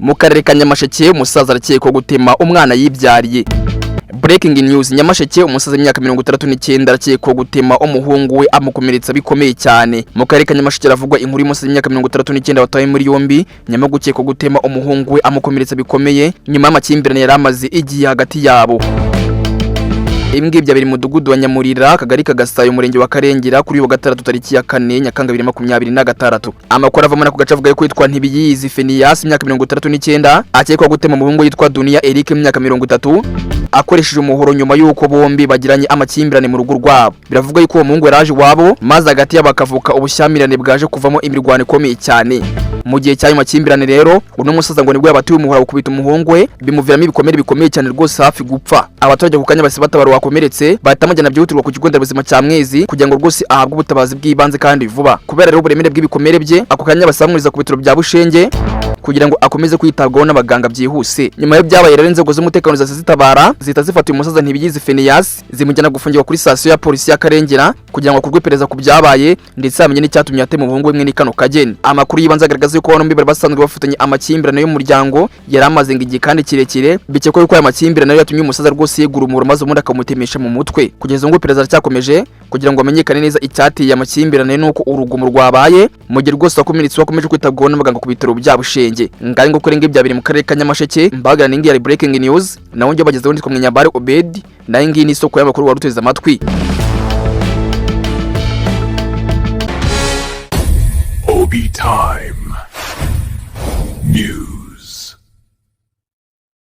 Mu karere ka Nyamasheke, umusaza arakekwaho gutema umwana yibyariye. Breaking news: Nyamasheke, umusaza w'imyaka 69 arakekwaho gutema umuhungu we amukomeretsa bikomeye cyane. Mu karere ka Nyamasheke haravugwa inkuru y'umusaza w'imyaka 69 watawe muri yombi nyuma yo gukekwa gutema umuhungu we amukomeretsa bikomeye, nyuma y'amakimbirane yari amaze igihe hagati yabo. Ibi ngibi byabereye mu mudugudu wa Nyamurira, akagari ka Gasayo, umurenge wa Karengera, kuri uyu wa gatandatu tariki ya 4 Nyakanga 2026. Amakuru ava muri ako gace avuga yuko yitwa Ntibiyizi Feniyasi, imyaka 69, akekwaho gutema umuhungu yitwa Duniya Eric, imyaka 30, akoresheje umuhoro, nyuma y'uko bombi bagiranye amakimbirane mu rugo rwabo. Biravugwa yuko uwo muhungu yaraje iwabo, maze hagati yabo bakavuka ubushyamirane bwaje kuvamo imirwano ikomeye cyane. Mu gihe cy'ayo makimbirane rero, uno musaza ngo nibwo yabatuye umuhoro awukubita umuhungu we, bimuviramo ibikomere bikomeye cyane rwose, hafi gupfa. Abaturage ku kanya bahise batabara wakomeretse, bahita bamujyana byihutirwa ku kigo nderabuzima cya Mwezi kugira ngo rwose ahabwe ubutabazi bw'ibanze kandi vuba. Kubera rero uburemere bw'ibikomere bye, ako kanya basamuriza ku bitaro bya Bushenge kugira ngo akomeze kwitabwaho n'abaganga byihuse. Nyuma y'ibyabaye rero, inzego z'umutekano zahise zitabara, zihita zifata uyu musaza Ntibiyizi Feniyasi, zimujyana gufungirwa kuri sitasiyo ya polisi ya Karengera kugira ngo hakorwe iperereza ku byabaye, ndetse hamenye n'icyatumye atema umuhungu we mwene kano kageni. Amakuru y'ibanze agaragaza yuko bombi bari basanzwe bafitanye amakimbirane y'umuryango yari amaze ngo igihe kandi kirekire. Bikekwa yuko aya makimbirane ariyo yatumye umusaza rwose yegura umuhoro, maze ubundi akamutemesha mu mutwe. Kugeza ubu iperereza racyakomeje kugira ngo hamenyekane neza icyateye amakimbirane n'uko urugomo rwabaye, mu gihe rwose wakomeretse wakomeje kwitabwaho n'abaganga ku bitaro bya Bushenge. Ngari ngo kurenga ibya biri mu karere ka Nyamasheke. Mbagana n'ingi yari breaking news, naho njye bagezeho nitwa Mwenyambare Obed, nayo ngiyi ni isoko y'amakuru wari uteze amatwi. Obi Times.